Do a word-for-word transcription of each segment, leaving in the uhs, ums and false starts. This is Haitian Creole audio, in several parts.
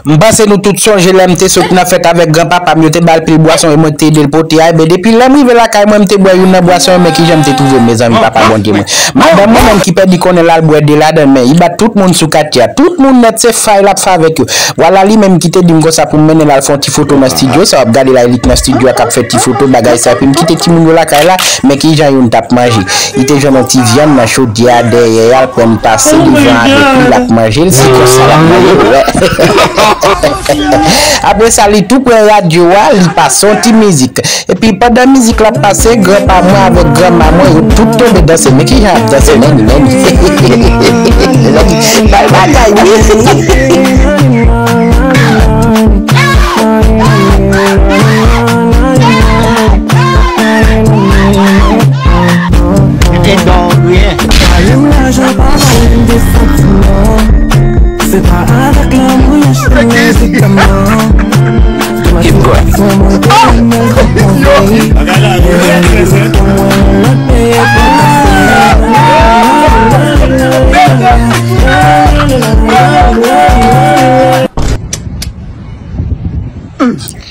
M panse nou tout sonje lè m te sot nan fèt avèk granpapa m, yo te ba l pil bwason e mwen ki te ede l pote a. Ebyen, depi lè m rive lakay mwen, m te bwè youn nan bwason yo, men kijan m te twouve m, mezanmi, papa Bondye mwen. Madanm mwen menm ki pèdi konnen l al bwè de ladan l, men li bat tout moun sou katye a. Tout moun nèt se fay l ap fè avèk yo. Vwala li menm ki te di m konsa pou m mennen l al fè yon ti foto nan estidyo, sa w ap gade la, li k nan estidyo a k ap fè ti foto, bagay sa, epi m kite timoun yo lakay la, men kijan youn t ap manje. Li te jwenn yon ti vyann nan chodyè a dèyè a, l pran l pase devan avèk li, l ap manje l, se konsa l ap manje l, wè. Apre sa, li tou pre radyo a, li pase yon ti mizik. Epi pandan mizik la ap pase, granpa mwen avèk granma mwen, yo tout tonbe danse. Men kijan y ap danse, men, men. Bèl bagay, wi. Mete dò, wi. Pa menm lajan, pa menm de santiman. Se pa avèk lanmou y achete medikaman. Keep going.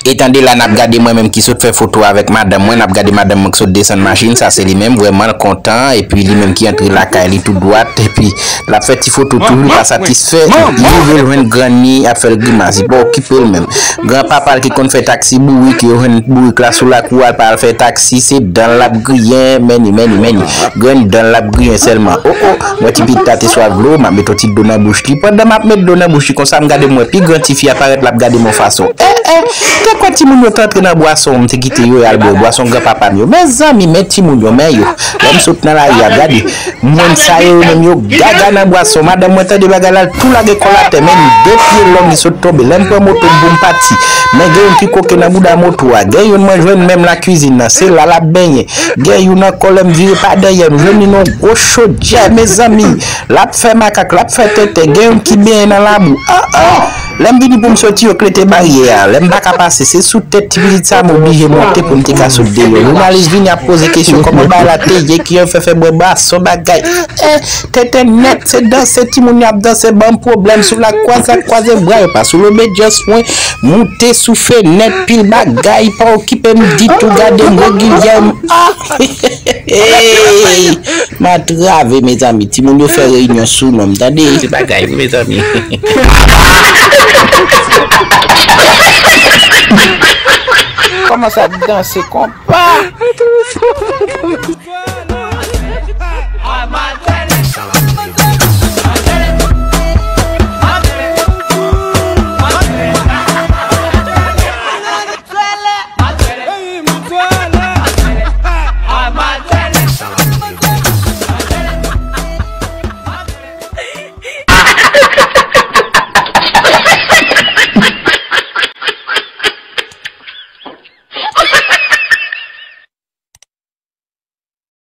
E tande la n ap gade mwen menm ki sot fè foto avèk madanm mwen, n ap gade madanm mwen ki sot desann machin, sa se li menm, vrèman l kontan, epi li menm ki antre lakay li tou dwat, epi l ap fè ti foto toujou, li pa satisfè, li rive l jwenn grann li ap fè l grimas, li pa okipe l menm. Granpapa l ki konn fè taksi bourik, yo jwenn bourik la sou lakou a, l pa al fè taksi, se dan l l ap griyen, men ni, men ni, men ni. Grenn dan l ap griyen sèlman. O, o, mwen ti pitit la te swaf dlo, m ap met yon ti dlo nan bouch li. Pandan m ap met dlo nan bouch li konsa, m gade m wè pi gran tifi a parèt, l ap gade m yon fason. Eh, eh, te kwè timoun yo te antre nan bwason, m te kite yo, y al bwè bwason granpapa m yo. Mezanmi, men timoun yo, men yo. Lè m sot nan lari a, gade. Moun sa yo, yo menm yo gaga nan bwason. Madanm mwen tande bagay la, l tou lage kò l atè, men li de pye long, li sot tonbe. Lè m pran moto m pou m pati. Men gen youn ki koke nan bouda moto a. Gen youn mwen jwenn menm lakizin nan. Se la l ap benyen. Gen youn ankò lè m vire pa dèyè m jwenn li nan yon gwo chodyè, mezanmi. L ap fè makak, l ap fè tenten. Gen youn ki benyen nan labou. Ah, ah! Lè m vini pou m soti, yo klete baryè a. Lè m pa ka pase, se sou tèt ti pitit sa m oblije monte pou m te ka sot deyò. Jounalis vini ap poze kesyon kòman bagay la te ye, ki yo fè fè bwè bwason bagay. Eh, eh, tenten nèt, se danse, timoun yo ap danse, ban m pwoblèm sou la kwaze, kwaze bra yo pa sou lobedyans mwen. Moute sou fenèt, pil bagay, pa okipe m ditou, gade m regilyèman. Ah! M atrave, mezanmi. Timoun yo fè reyinyon sou non m, tande. Se bagay, mezanmi. Kòman sa ap danse konpa?